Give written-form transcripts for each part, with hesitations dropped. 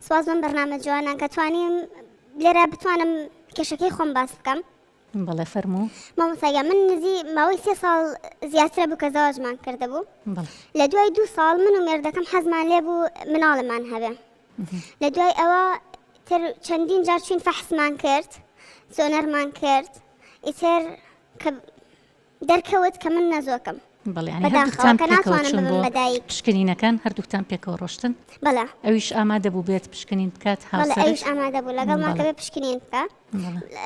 سوپاس بەم بەرنامە جوانە کە توانیم لێرە بتوانم کێشەکەی خۆم باس بکەم. بەڵێ فەرموو. مامۆستا گیان من نزی ماوەی سێ ساڵ زیاترە بوو کە زەواجمان کردبوو لە دوای دوو ساڵ من و مێردەکەم حەزمان لێ بوو مناڵمان هەبێ لە دوای ئەوە تر چەندین جار چوین فەحسمان کرد سۆنەرمان کرد ئیتر کە دەرکەوت کە من نەزۆکم. بەڵێ یانی هەردووکتان پێکەوە چوون بۆ پشکنینەکان هەردووکتان پێکەوە ڕۆشتن؟ بەڵێ. ئەویش ئامادە بوو بێت پشکنین بکات هاوسەرت؟ بەڵێ ئەویش ئامادە بوو لەگەڵمان کە بێ پشکنین بکا.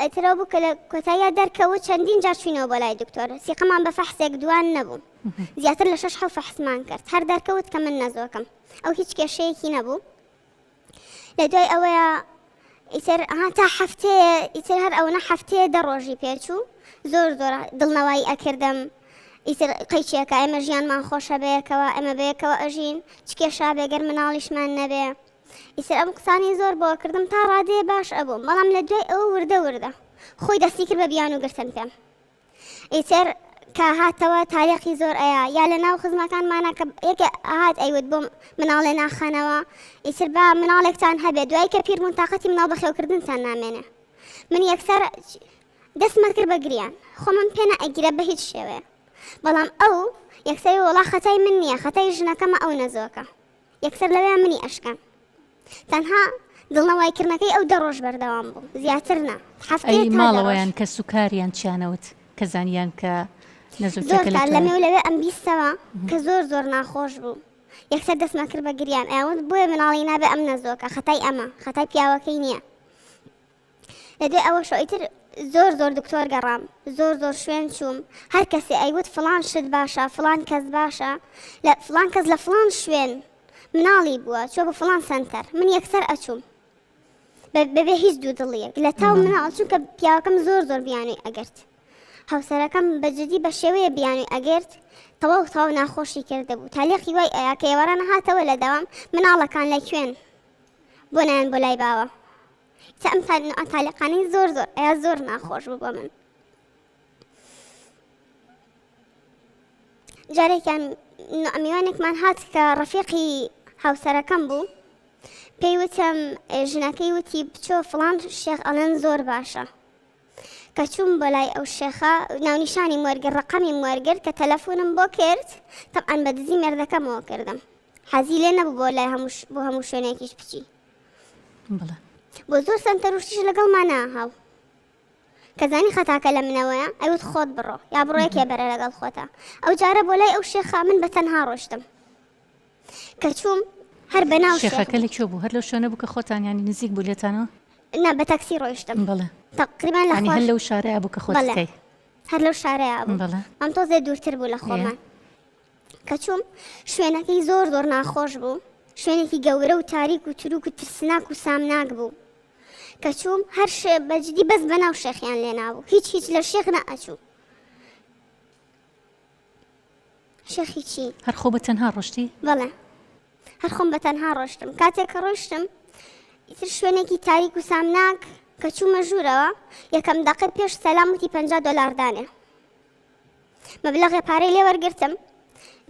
ئیتر ئەوە بوو کە لە کۆتاییا دەرکەوت چەندین جار چووینەوە بۆ لای دکتۆر سیقەمان بە فەحسێک دوان نەبوو زیاتر لە شەش حەو فەحسمان کرد هەر دەرکەوت کە من نەزۆکم ئەو هیچ کێشەیەکی نەبوو. لە دوای ئەوەیە ئیتر ها تا هەفتەیە ئیتر هەر ئەوەنە هەفتەیە دە ڕۆژی پێچوو زۆر زۆر دڵنەوایی ئەکردم ئیتر قەیچێکە ئێمە ژیانمان خۆشە بەیەکەوە ئێمە بەیەکەوە ئەژین چ کێشا بێ گەر مناڵیشمان نەبێ ئیتر ئەم قسانی زۆر بۆ کردم تا ڕادەیە باش ئەبووم بەڵام لە دوای ئەوە وردە وردە خۆی دەستی کرد بە بیان و گرتن پێم ئیتر کە هاتەوە تاریقی زۆر ئەیا یا لە ناو خزمەکانمانە کە یەکێ هات ئەیوت بۆم مناڵێ ناخەنەوە ئیتر با مناڵێکتان هەبێ دوای کە پیر بوون تاقەتی مناڵ بەخێوکردنتان نامێنێ من یەکسەر دەستمە کرد بە گریان خۆمم پێ نەئەگیرا بە هیچ شێوەیە بەڵام ئەو یەکسەری وەڵا خەتای من نییە خەتای ژنەکەمە ئەو نەزۆکە یەکسەر لەوێ منی ئەشکان تەنها دڵنەوای کردنەکەی ئەو دە ڕۆژ بەردەوام بوو زیاتر نا هەفتەیە ئەی تا دە ڕۆژ. ماڵەوەیان کەسوکاریان چیانەوت کە زانیان کە زۆر نەزۆکیەکە لە کار لەمێ تۆیە؟ و لەوێ ئەمبیستەوە کە زۆر زۆر ناخۆش بوو یەکسەر دەستمە کرد بە گریان ئەیانوت بۆیە مناڵی نابێ ئەم نەزۆکە خەتای ئەمە خەتای پیاوەکەی نییە لە دوای ئەوەشەوە ئیتر زۆر زۆر دکتۆر گەڕام زۆر زۆر شوێن چووم هەر کەسێ ئەیوت فڵان شت باشە فڵان کەس باشە لە فڵان کەس لە فڵان شوێن مناڵی بووە چوە بۆ فڵان سەنتەر من یەکسەر ئەچووم بەبێ هیچ دوو دڵیەک لە تاو مناڵ چونکە پیاوەکەم زۆر زۆر بیانوی ئەگرت هاوسەرەکەم بە جدی بە شێوەیە بیانوی ئەگرت تەواو تەواو ناخۆشی کردبوو تالیقی وای ئەیا کە ئێواران هاتەوە لە دەوام مناڵەکان لە کوێن بۆ نایەن بۆ لای باوە ئیتر ئەم تالیقانەی زۆر زۆر ئەیا زۆر ناخۆش بوو بۆ من جارێکیان میوانێکمان هات کە ڕەفیقی هاوسەرەکەم بوو پێی وتم ژنەکەی وتی بچۆ فڵان شێخ ئەڵێن زۆر باشە کە چووم بۆ لای ئەو شێخە ناونیشانی وەرگر ڕقەمی وەرگرت کە تەلەفۆنم بۆ کرد تەبعەن بە دزی مێردەکەمەوە کردم حەزی لێ نەبوو بۆ لای هەموو بۆ هەموو شوێنێکیش بچی بۆ زۆر سەنتەر و شتیش لەگەڵمان ناهاو کە زانی خەتاکە لە منەوەیە ئەیوت خۆت بڕۆ یا بڕۆ یەکێ بەرە لەگەڵ خۆتا ئەو جارە بۆ لای ئەو شێخە من بە تەنها ڕۆشتم کە چووم هەر بە ناو شێخەکە لە کوێ بوو هەر لەو شوێنە بوو کە خۆتان یانی نزیک بوو لێتانەوە نا بە تاکسی ڕۆیشتم بەڵێ تقریبا لە یانی هەر لەو شارەیە بوو کە خۆت تکای هەر لەو شارەیە بوو بەڵێ ئەم تۆزێ دوورتر بوو لە خۆمان کە چووم شوێنەکەی زۆر زۆر ناخۆش بوو شوێنێکی گەورە و تاریک و تروک و ترسناک و سامناک بوو کە چووم هەر بە جدی بەس بەناو شێخیان لێ نابوو هیچ هیچ لە شێخ نەئەچوو شێخی چی؟ هەر خۆ بە تەنها ڕۆشتی؟ بەڵێ هەر خۆم بە تەنها ڕۆشتم کاتێک کە ڕۆشتم ئیتر شوێنێکی تاریک و سامناک کە چوومە ژوورەوە یەکەم دەقەی پێش سەلام وتی 50 دۆلار دانێ مەبلەغێ پارەی لێ وەرگرتم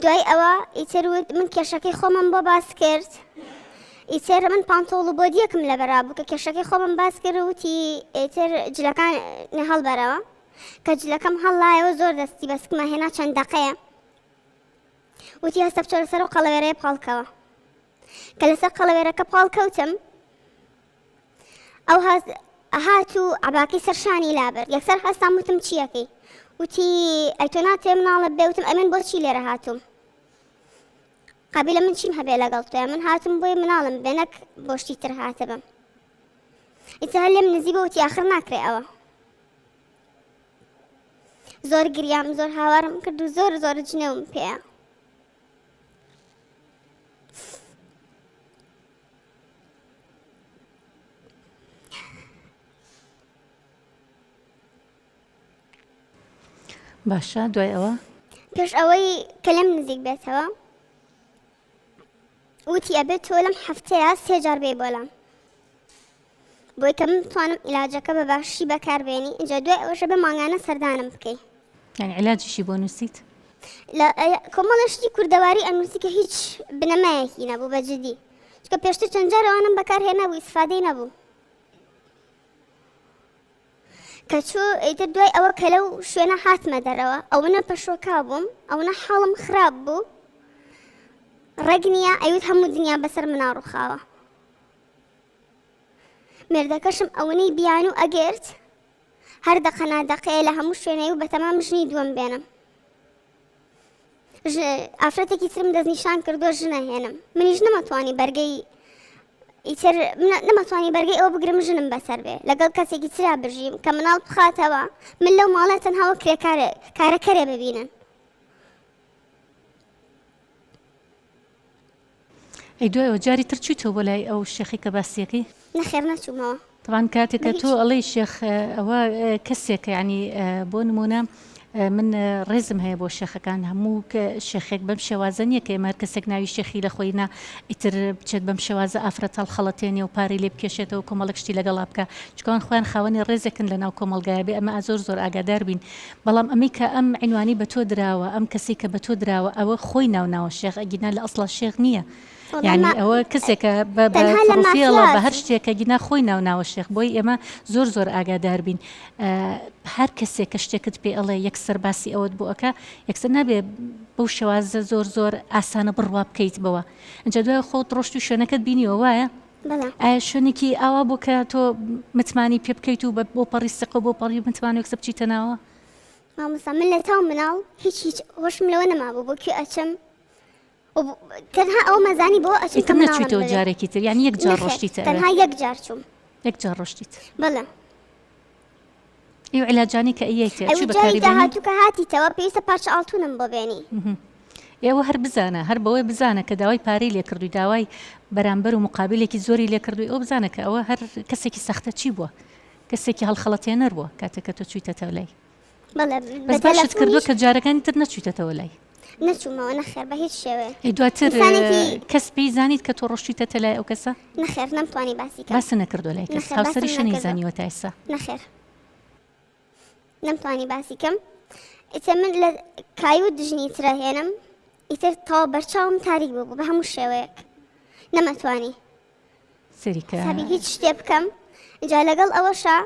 دوای ئەوە ئیتر وت من کێشەکەی خۆمم بۆ باس کرد ئیتر من پانتۆڵ و بۆدیەکم لەبەرا بوو کە کێشەکەی خۆمم باس کرد وتی ئیتر جلەکان هەڵبەرەوە کە جلەکەم هەڵلایەوە زۆر دەستی بەسکمە هێنا چەند دەقەیە وتی هەستە بچۆ لەسەر و قەڵەوێرەیە پاڵکەوە کە لەسەر قەڵەوێرەکە پاڵ کەوتم ئەو هات و عەباکەی سەر شانی لابرد یەکسەر هەستام وتم چیەکەی وتی ئەی تۆ ناتەوێ مناڵت بێ وتم ئەمن بۆچی لێرە هاتووم قابیلە من چیم هەبێ لەگەڵ تۆ من هاتم بۆی مناڵم بێ نەک بۆ شتی تر هاتبم ئیتر هەر لێم نزی بۆ وتی ئاخر ناکرێ ئەوە زۆر گریام زۆر هاوارم کرد و زۆر زۆر جنێوم پێیە باشە دوای ئەوە؟ پێش ئەوەی کە لێم نزیک بێتەوە وتی ئەبێت تۆ لەم هەفتەیە سێ جار بێ بۆلام بۆی کە من بتوانم عیلاجەکە بە باشی بەکاربێنی اینجا دوای ئەوەشە بە مانگانە سەردانم بکەی یعنی عیلاجیشی بۆ نووسیت لە کۆمەڵە شتی کوردەواری ئەنووسی کە هیچ بنەمایەکی نەبوو بە جدی. چونکە پێشتر چەند جار ئەوانەم بەکار هێنابوو ئیسفادەی نەبوو. کە چوو ئیتر دوای ئەوە کە لەو شوێنە هاتمە دەرەوە ئەوەنە پەشۆکا بووم ئەوەنە حاڵم خراپ بوو ڕێک نییە ئەیوت هەموو دنیا بەسەر منا ڕووخاوە مێردەکەشم ئەوەنەی بیانوو ئەگرت هەر دەقە نادەقەیە لە هەموو شوێنەی و بەتەمام ژنی دووەم بێنم ئافرەتێکی ترم دەستنیشان کردووە ژنە هێنم منیش نەمەتوانی بەرگەی ئیتر نەمەتوانی بەرگەی ئەوە بگرم ژنم بەسەر بێ لەگەڵ کەسێکی ترا بژیم کە مناڵ بخاتەوە من لەو ماڵە تەنها وەک کرێکارێ کارەکەرێ ببینن. ئەی دوای ئەوە جاری تر چویتەوە بۆ لای ئەو شێخەی کە باسیەکەی؟ نەخێر نەچوومەوە. تەبعەن کاتێک کە تۆ ئەڵێی شێخ ئەوە کەسێکە یانی بۆ نمونە من ڕێزم هەیە بۆ شێخەکان هەموو شێخێک بەم شێوازە نییە کە ئێمە هەر کەسێک ناوی شێخی لە خۆی نا ئیتر بچێت بەم شێوازە ئافرەت هەڵخەڵەتێنێ و پارەی لێ بکێشێتەوە کۆمەڵێک شتی لەگەڵا بکا چونکە ئەوان خۆیان خاوەنی ڕێزێکن لە ناو کۆمەڵگایە بێ ئەمە زۆر زۆر ئاگادار بین بەڵام ئەمەی کە ئەم عینوانی بە تۆ دراوە ئەم کەسەی کە بە تۆ دراوە ئەوە خۆی ناو ناوە شێخ ئەگینا لە ئەسڵا شێخ نییە یانی ئەوە کەسێکە بە پرۆفیڵە بە هەر شتێکە گینا خۆی ناو ناوە شێخ بۆی ئێمە زۆر زۆر ئاگادار بین هەر کەسێک کە شتێکت پێ ئەڵێ یەکسەر باسی ئەوەت بۆ ئەکا یەکسەر نابێ بەو شێوازە زۆر زۆر ئاسانە بڕوا بکەیت بەوە ئینجا دوای خۆت ڕۆشت و شوێنەکەت بینیوە وایە ئایا شوێنێکی ئاوا بۆ کە تۆ متمانی پێ بکەیت و بۆ پەڕی سقە و بۆ پەڕی متمانە یەکسەر بچیتە ناوە؟ مامۆستا من لە تاو مناڵ هیچ هیچ هۆشم لەوە نەمابوو بۆ کوێ ئەچم تەنها ئەوە مەزانی بۆ ئەچم ئیتر نەچویتەوە جارێکی تر یعنی یەک جار ڕۆشتیتە تەنها یەک جار چووم یەک جار ڕۆشتیت بەڵێ ئیو علاجانی کە ئەیەیتێ چی بەکاری داهاتوو کە هاتیتەوە پێویستە پارچە ئاڵتونم بۆ بێنی ئێوە هەر بزانە هەر بەوەی بزانە کە داوای پارەی لێکردووی داوای بەرامبەر و مقابلێکی زۆری لێکردووی ئەو بزانە کە ئەوە هەر کەسێکی سەختە چی بووە کەسێکی هەڵخەڵەتێنەر بووە کاتێک کە تۆ چوویتەتەوە لای بەڵێ بەس باشت کردووە کە جارەکانی تر نەچوویتەتەوە لای. نەچوومەوە نەخێر بە هیچ شێوەیەک. ئەی دواتر کەس پێی زانیت کە تۆ ڕۆشتویتەتە لای ئەو کەسە؟ نەخێر نەمتوانی باسی کەم. باست نەکردووە لای کەس؟ هاوسەریشت نەیزانیوە تا ئێستا؟ نەخێر نەمتوانی باسی کەم. ئیتر من لە کایوت ژنی ترە هێنم ئیتر تەواو بەرچاوم تاریک بوو بە هەموو شێوەیەک نەمەتوانی. سەیری کە. حسابی هیچ شتێ بکەم جا لەگەڵ ئەوەشا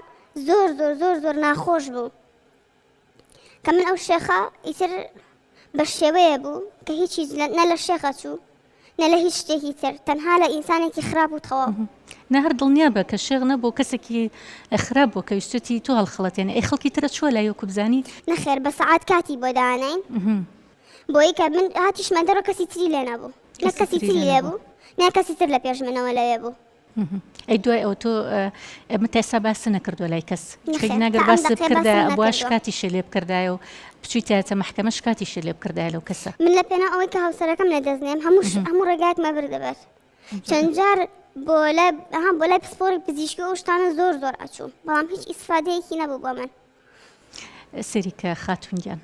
زۆر زۆر زۆر زۆر ناخۆش بوو کە من ئەو شێخە ئیتر بە شێوەیە بوو کە هیچ هیچ نە لە شێخە چوو نە لە هیچ شتێکی تر تەنها لە ئینسانێکی خراپ و تەواو. نا هەر دڵنیا بە کە شێخ نەبوو کەسێکی خراپ بوو کە ویستوێتی تۆ هەڵخەڵەتێنێ ئەی خەڵکی ترە چووە لای وەکو بزانی؟ نەخێر بە سەعات کاتی بۆ داناین بۆی کە من هاتیشمە دەرەوە کەسی تری لێ نەبوو نە کەسی تری لێ بوو نە کەسی تر لە پێش منەوە لەوێ بوو. ئەی دوای ئەوە تۆ ئەمە تا ئێستا باست نەکردووە لای کەس ناگەر باست بکردایە ئەبوا شکاتیشی لێ بکردایە و بچوویتایەتە مەحکەمە شکاتیشی لێ بکردایە لەو کەسە. من لە پێناو ئەوەی کە هاوسەرەکەم لە دەست نێم هەموو هەموو ڕێگایەکمە بردە بەر چەند جار بۆ لای ها بۆ لای پسپۆڕی پزیشکی و ئەو شتانە زۆر زۆر ئەچووم بەڵام هیچ ئیسفادەیەکی نەبوو بۆ من. سەیری کە خاتوون گیان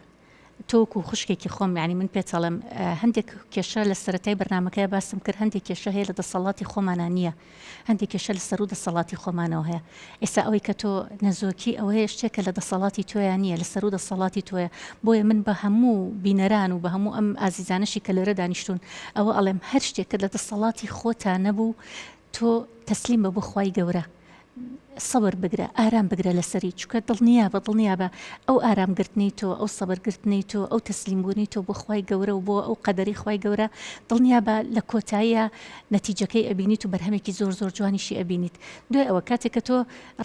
تۆ وەکو خوشکێکی خۆم یانی من پێت ئەڵێم هەندێک کێشە لە سەرەتای بەرنامەکەی باسم کرد هەندێک کێشە هەیە لە دەسەڵاتی خۆمانە نییە هەندێک کێشە لە سەرو دەسەڵاتی خۆمانەوە هەیە ئێستا ئەوەی کە تۆ نەزۆکی ئەوەیە شتێکە لە دەسەڵاتی تۆیان نییە لە سەرو دەسەڵاتی تۆیە بۆیە من بە هەموو بینەران و بە هەموو ئەم ئازیزانەشی کە لێرە دانیشتون ئەوە ئەڵێم هەر شتێکە لە دەسەڵاتی خۆتا نەبوو تۆ تەسلیم بە بۆ خوای گەورە سەبر بگرە ئارام بگرە لەسەری چونکە دڵنیابە دڵنیابە ئەو ئارام گرتنەی تۆ ئەو سەبر گرتنەی تۆ ئەو تەسلیم بوونەی تۆ بۆ خوای گەورە و بۆ ئەو قەدەری خوای گەورە دڵنیابە لە کۆتاییە نەتیجەکەی ئەبینیت و بەرهەمێکی زۆر زۆر جوانیشی ئەبینیت دوای ئەوە کاتێک کە تۆ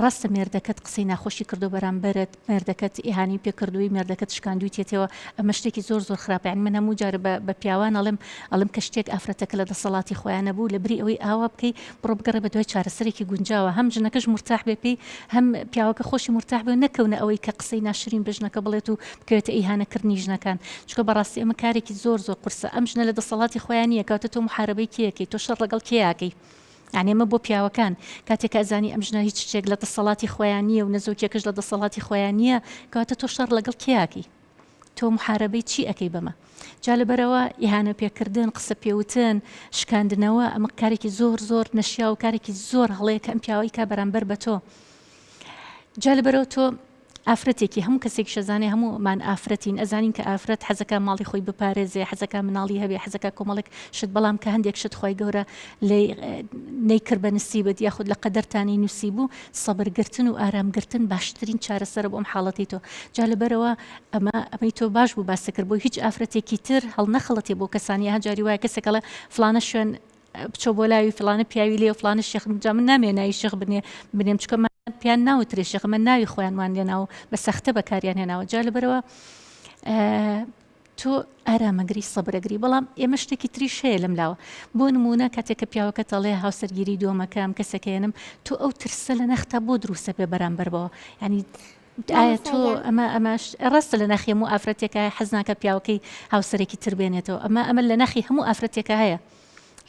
ڕاستە مێردەکەت قسەی ناخۆشی کردو بەرامبەرت مێردەکەت ئیهانەی پێ کردووی مێردەکەت شکاندوویتێتەوە ئەمە شتێکی زۆر زۆر خراپە یانی من هەموو جارە بە بە پیاوان ئەڵێم ئەڵێم کە شتێک ئافرەتەکە لە دەسەڵاتی خۆیان نەبوو لە بری ئەوەی ئاوا بکەی بڕۆ بگەڕێ بە دوای چارەسەرێکی گونجاوە هەم ژنەکەش مورتاح بێ پێی هەم پیاوەکە خۆشی مورتاح بێ و نەکەونە ئەوەی کە قسەی ناشرین بە ژنەکە بڵێت و بکەوێتە ئیهانە کردنی ژنەکان چونکە بەڕاستی ئەمە کارێکی زۆر زۆر قورسە ئەم ژنە لە دەسەڵاتی خۆیان نییە کەواتە تۆ محارەبەی کێ ئەکەی تۆ شەڕ لەگەڵ کێ ئەکەی یانی ئەمە بۆ پیاوەکان، کاتێک کە ئەزانی ئەم ژنە هیچ شتێک لە دەسەڵاتی خۆیان نییە و نەزۆکیەکەش لە دەسەڵاتی خۆیان نییە، کەواتە تۆ شەڕ لەگەڵ کێ ئەکەی؟ تۆ محارەبەی چی ئەکەی بەمە؟ جا لەبەرئەوە ئیهانە پێکردن، قسە پێوتن، شکاندنەوە، ئەمە کارێکی زۆر زۆر نەشیاو و کارێکی زۆر هەڵەیە کە ئەم پیاوە ئەیکا بەرامبەر بە تۆ. جا لەبەرئەوە تۆ. ئافرەتێکی هەموو کەسێکیش ئەزانێ هەموومان ئافرەتین ئەزانین کە ئافرەت حەزەکا ماڵی خۆی بپارێزێ حەزەکا مناڵی هەبێ حەزەکا کۆمەڵێک شت بەڵام کە هەندێک شت خوای گەورە لێی نەیکرد بە نسیبت یاخود لە قەدەرتانی نووسیبوو سەبر گرتن و ئارام گرتن باشترین چارەسەرە بۆ ئەم حاڵەتەی تۆ جا لەبەرەوە ئەمە ئەمەی تۆ باش بوو باست کرد بۆ هیچ ئافرەتێکی تر هەڵنەخڵەتێ بۆ کەسانی ها جاری وایە کەسێک ئەڵێ فڵانە شوێن بچۆ بۆ لاوی فڵانە پیاوی لێ و فڵانە شێخ جا من نامەوێ ناوی شێخ بنێ بنێم چونکە من پێیان ناوترێ شێخ من ناوی خۆیان وان لێناوە بە سەختە بەکاریان هێناوە جا لەبەرەوە تۆ ئارامەگری سەبرەگری بەڵام ئێمە شتێکی تریش هەیە لەم لاوە بۆ نمونە کاتێک کە پیاوەکە تەڵێ هاوسەرگیری دووەمەکەم کەسەکەێنم تۆ ئەو ترسە لە نەختا بۆ دروستە پێ بەرامبەر بەوە ینی ئایا تۆ ئەمە ئەمەش ڕاستە لە ناخی هەموو ئافرەتێکە حەز ناکە پیاوەکەی هاوسەرێکی تر بێنێتەوە ئەمە ئەمە لە ناخی هەموو ئافرەتێکە هەیە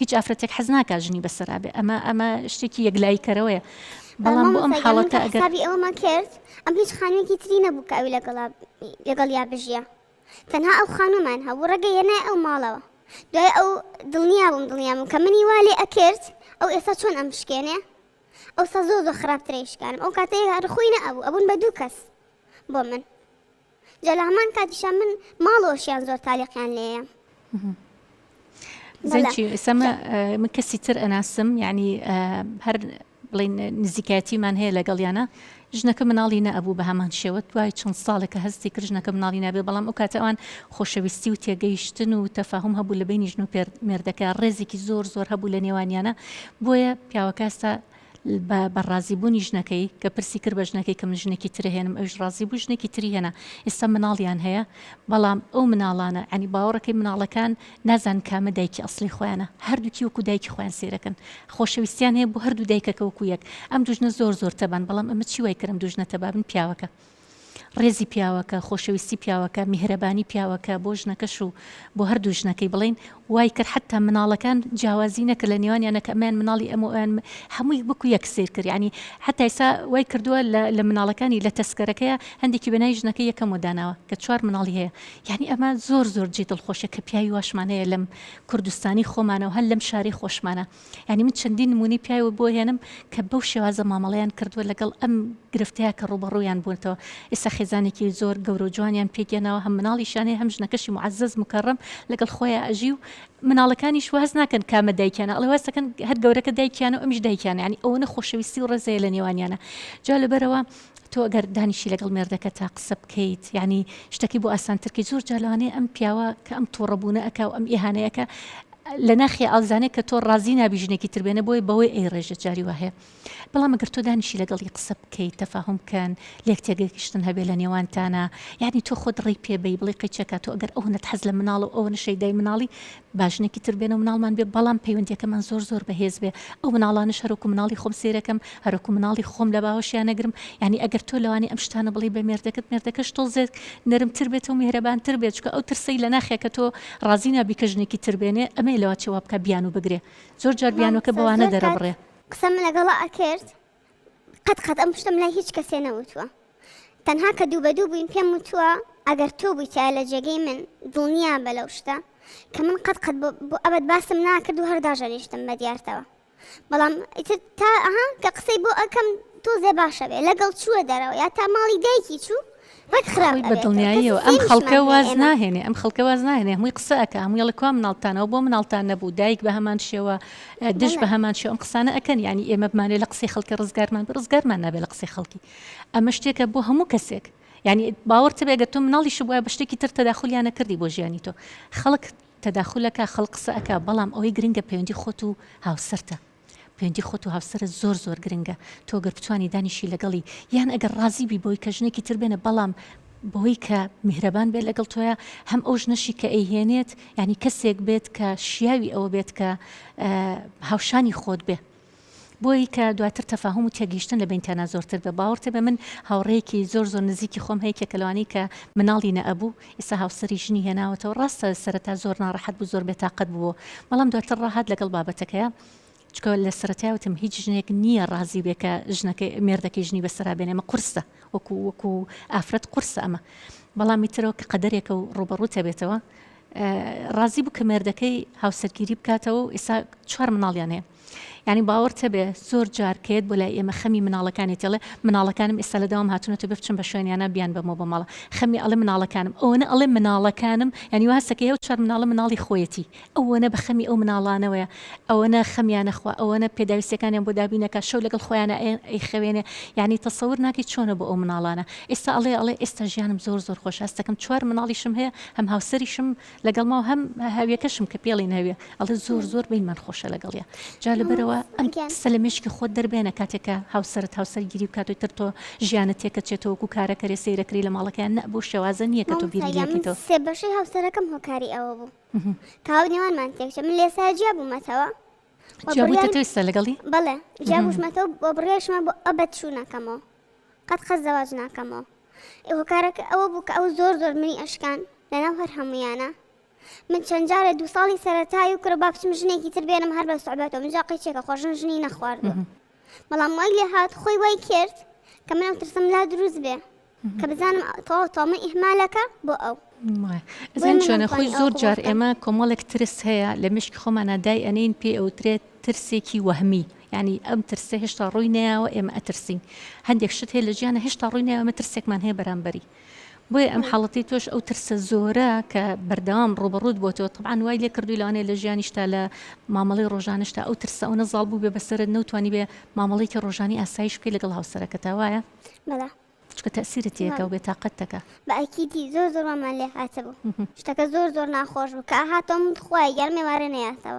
هیچ ئافرەتێک حەز ناکا ژنی بەسەرا بێ ئەمە ئەمە شتێکی یەکلایی کەرەوەیە بەڵام بۆ ئەم حاڵەتە ئەگەر حسابی ئەوەمان کرد ئەم هیچ خانوویەکی تری نەبوو کە ئەوی لەگەڵا لەگەڵیا بژیە تەنها ئەو خانوومان هەبوو ڕێگە هێنای ئەو ماڵەوە دوای ئەو دڵنیا بووم دڵنیا بووم کە منی وا لێ ئەکرد ئەو ئێستا چۆن ئەم بشکێنێ ئەوسا زۆر زۆر خراپترە شکانم ئەو کاتەی هەر خۆی نەئەبوو ئەبوون بە دوو کەس بۆ من جا لە هەمان کاتیشا من ماڵەوەشیان زۆر تالیقیان لێیە. زەنچی ئێستا من کەسی تر ئەناسم یعنی هەر بڵین نزیکایەتیمان هەیە لەگەڵیانە ژنەکە مناڵی نەئەبوو بە هەمان شێوە دوای چەند ساڵێکە هەستی کرد ژنەکە مناڵی نابێ بەڵام ئەو کاتە ئەوان خۆشەویستی و تێگەیشتن و تەفاهم هەبوو لە بینی ژن و مێردەکە ڕێزێکی زۆر زۆر هەبوو لە نێوانیانە بۆیە پیاوەکە ئێستا بە بە ڕازی بوونی ژنەکەی کە پرسی کرد بە ژنەکەی کە من ژنێکی تر هێنم ئەویش ڕازی بوو ژنێکی تری هێنا ئێستا مناڵیان هەیە بەڵام ئەو مناڵانە ینی باوەڕەکەی مناڵەکان نازان کامە دایکی ئەسلی خۆیانە هەردووکی وەکو دایکی خۆیان سێرەکەن خۆشەویستیان هەیە بۆ هەردوو دایکەکە وەکو یەک ئەم دوو ژنە زۆر زۆر تەبان بەڵام ئەمە چی وای کرد ئەم دوو ژنە تەبابن پیاوەکە ڕێزی پیاوەکە خۆشەویستی پیاوەکە میهرەبانی پیاوەکە بۆ ژنەکەش و بۆ هەردوو ژنەکەی بڵین وای کرد حتا مناڵەکان جیاوازی نەکرد لە نێوانیانە کە ئەمیان مناڵی ئەم و ئەویان هەمووی وەکو یەک سیر کرد یعنی حتا ئێستا وای کردووە لە مناڵەکانی لە تەسکەرەکەیە هەندێکی بە ناوی ژنەکەی یەکەمەوە داناوە کە چوار مناڵی هەیە یعنی ئەمە زۆر زۆر جێی دڵخۆشە کە پیاوی واشمان هەیە لەم کوردستانی خۆمانە و هەر لەم شارەی خۆشمانە یانی من چەندین نمونەی پیاوی بۆ هێنم کە بەو شێوازە مامەڵەیان کردووە لەگەڵ ئەم گرفتەیە کە ڕووبەڕوویان بوونەتەوە ئێستا خێزانێکی زۆر گەورە و جوانیان پێکهێناوە هەم مناڵیشیان هەیە هەم ژنەکەشی معزز مکەڕەم لەگەڵ خۆیان ئەژی و مناڵەکانیش واز ناکەن کامە دایکیانە ئەڵێ واز دەکەن هەر گەورەکە دایکیانە و ئەمیش دایکیانە یانی ئەوەنە خۆشەویستی و ڕێزەیە لە نێوانیانە جا لەبەرەوە تۆ ئەگەر دانیشی لەگەڵ مێردەکەتا قسە بکەیت یانی شتەکەی بۆ ئاسانتر کەی زۆر جار لەوانەیە ئەم پیاوە کە ئەم توڕەبوونە ئەکا و ئەم ئیهانەیە ئەکا لە ناخی ئازانێ کە تۆ ڕازی نابی ژنێکی تر بێنە بۆیە بەوەی ئەیڕێژێت جاری وا هەیە بەڵام ئەگەر تۆ دانیشی لەگەڵی قسە بکەیت تەفاهم بکەن لێک تێگەیشتن هەبێ لە نێوانتانا یعنی تۆ خۆت ڕێی پێ بەی بڵێ قەیچەکە تۆ ئەگەر ئەو نەت حەز لە مناڵ و ئەوە شەیدای مناڵی با ژنێکی تر بێنە و مناڵمان بێ بەڵام پەیوەندیەکەمان زۆر زۆر بەهێز بێ ئەو مناڵانەش هەروەکو مناڵی خۆم سەیرەکەم هەروەکو مناڵی خۆم لە باوەشیان نەگرم یانی ئەگەر تۆ لەوانەیە ئەم شتانە بڵێی بە مێردەکەت مێردەکەش تۆزێک نەرمتر بێتەوە میهرەبانتر بێت چونکە ئەو ترسەی لە ناخیا کە تۆ ڕازی نابی کە ژنێکی تر بێنێ ئەمەیە لەوە چێ وا بکا بیانوو بگرێ زۆر جار بیانووەکە مامۆستا بەوانە زۆر کات دەرەبڕێ. قسەم لەگەڵا ئەکرد قەت قەت ئەم شتەم لای هیچ کەسێ نەوتووە تەنها کە دوو بە دوو بووین پێم وتووە ئەگەر تۆ بوویتایە لە جێگەی من دڵنیا بە لەو شتە کە من قەت قەت بۆ ئەبەد باسم ناکرد و هەر داژەنیشتم بە دیارتەوە بەڵام ئیتر تا ئەها کە قسەی بۆ ئەکەم تۆزێ باشە بێ لەگەڵ چووە دەرەوە یا تا ماڵی دایکی چوو ڕێک خراپ خۆی بە ئەبێتەوە کەسی دڵنیاییەوە ئەم سێیەمیشمان خەڵکە هەیە واز ئێمە. ناهێنێ ئەم خەڵکە واز ناهێنێ هەمووی قسە ئەکا هەمووی ئەڵێ کوا مناڵتانەوە بۆ مناڵتان نەبوو دایک بە هەمان شێوە دژ بەڵێ. بە هەمان شێوە ئەم قسانە ئەکەن یانی ئێمە بمانەوێ لە قسەی خەڵکی ڕزگارمان بێ ڕزگارمان نابێ لە قسەی خەڵکی ئەمە شتێکە بۆ هەموو کەسێک یانی باوەڕت بێ گەر تۆ مناڵیشت بوایە بە شتێکی تر تەداخولیان ئەکردی بۆ ژیانی تۆ خەڵک تەداخول ئەکا خەڵک قسە ئەکا بەڵام ئەوەی گرنگە پەیوەندی خۆت و هاوسەرتە پەیوەندی خۆت و هاوسەرت زۆر زۆر گرنگە تۆ گەر بتوانی دانیشی لەگەڵی یان ئەگەر ڕازی بی بەوەی کە ژنێکی تر بێنە بەڵام بەوەی کە میهرەبان بێت لەگەڵ تۆیا هەم ئەو ژنەشی کە ئەیهێنێت یعنی کەسێک بێت کە شیاوی ئەوە بێت کە هاوشانی خۆت بێ بۆی کە دواتر تەفاهم و تێگەیشتن لە بینتانا زۆرتر بێ باوەڕتێ بە من هاوڕێیەکی زۆر زۆر نزیکی خۆم هەیە کە لەوانەی کە مناڵی نەئەبوو ئێستا هاوسەری ژنی هێناوەتەوە ڕاستە سەرەتا زۆر ناڕەحەت بوو زۆر بێتاقەت بوو بەڵام دواتر ڕاهات لەگەڵ بابەتەکەیا چونکە لە سەرەتای وتم هیچ ژنێک نییە ڕازی بێ کە ژنەکەی مێردەکەی ژنی بەسەرا بێنێ ئەمە قورسە وەکو وەکو ئافرەت قورسە ئەمە بەڵام ئیترەوە کە قەدەرێکە و ڕووبەڕووتە بێتەوە ڕازی بوو کە مێردەکەی هاوسەرگیری بکاتەوە و ئێستا چوار مناڵیان هەیە. یانی باوەڕت هەبێ زۆر جار کە یەت بۆ لای ئێمە خەمی مناڵەکانیەتی ئەڵێ مناڵەکانم ئێستا لە دەوام هاتوونەتەوە بێ بچم بە شوێنیانا بیانبەمەوە بۆ ماڵە خەمی ئەڵێ مناڵەکانم ئەوەنە ئەڵێ مناڵەکانم یانی وا هەستەکەی ئەو چوار مناڵە مناڵی خۆیەتی ئەوەنە بە خەمی ئەو مناڵانەوەیە ئەوەنە خەمیان ئەخوا ئەوەنە پێداویستیەکانیان بۆ دابین ئەکا شەو لەگەڵ خۆیانا ئەیخەوێنێ یانی تەسەور ناکەی چۆنە بۆ ئەو مناڵانە ئێستا ئەڵێ ئەڵێ ئێستا ژیانم زۆر زۆر خۆشە هەستەکەم چوار مناڵیشم هەیە هەم هاوسەریشم لەگەڵما و هەم هەویەکەشم کە پێڵین هەویە ئەڵێ زۆر زۆر بینمان خۆشە لەگەڵیا جا لەبەرەوە ئەم قسە لە مێشکی خۆت دەربێنە کاتێک کە هاوسەرت هاوسەرگیری بکات و تر تۆ ژیانت تێکەچێتەوە وەکو کارەکەرێ سەیرەکری لە ماڵەکەیان نە بەو شێوازە نییە کە تۆ بیری مامۆستا گیان من لێکەیتەوە. سێ بەشەی هاوسەرەکەم هۆکاری ئەوە بوو کە هاو نێوانمان تێکچێ من لێسا جیا بوومەتەوە و جیا بوویتە بڕیارم تۆ ئێستا لەگەڵی؟ بەڵێ جیا بووشمەتەوە و بڕیاریشمە بۆ ئەبەد شوو ناکەمەوە قەت قەت زەواج ناکەمەوە هۆکارەکە ئەوە بوو کە ئەو زۆر زۆر منی ئەشکان لەناو هەر هەمویانە من چەند جارێ دوو ساڵی سەرەتای و کرە با بچم ژنێکی تر بێنم هەر بە سوعبەتەوە من جا قیچێکە خۆ ژن ژنی نەخواردووە بەڵام وای لێ هات خۆی وای کرد کە من ئەو ترسم لا دروست بێ کە بزانم تەواو تەواو من ئیهمالەکە بۆ ئەو ئەزانی چۆنە خۆی زۆر جار ئێمە کۆمەڵێک ترس هەیە لە مشکی خۆمانە دای ئەنین پێ ئەوترێت ترسێکی وەهمی یعنی ئەم ترسە هێشتا ڕووی نەیاوە ئێمە ئەترسین هەندێک شت هەیە لە ژیانە هێشتا ڕووی نەیاوە ئێمە ترسێکمان هەیە بەرامبەری بۆیە ئەم حاڵەتی تۆش ئەو ترسە زۆرە کە بەردەوام ڕوبەڕوت بۆتەوە طبعا وای لێ کردووی لەوانەیە لە ژیانیشتا لە مامەڵەی ڕۆژانشتا ئەو ترسە ئەوەنە زاڵ بوو بێ بەسەرت نەوتوانی بێ مامەڵەیەکی ڕۆژانی ئاسایش بکەی لەگەڵ هاوسەرەکەتا وایە؟ بەڵێ. چونکە تەئسیرت تێکا و بێتاقەتتەکا. بە ئەکیدی زۆر زۆر وامان لێ هاتبوو شتەکە زۆر زۆر ناخۆش بوو کە ئەهاتەوە من خوایە گیان ئەم ئێوارە نەیاتەوە.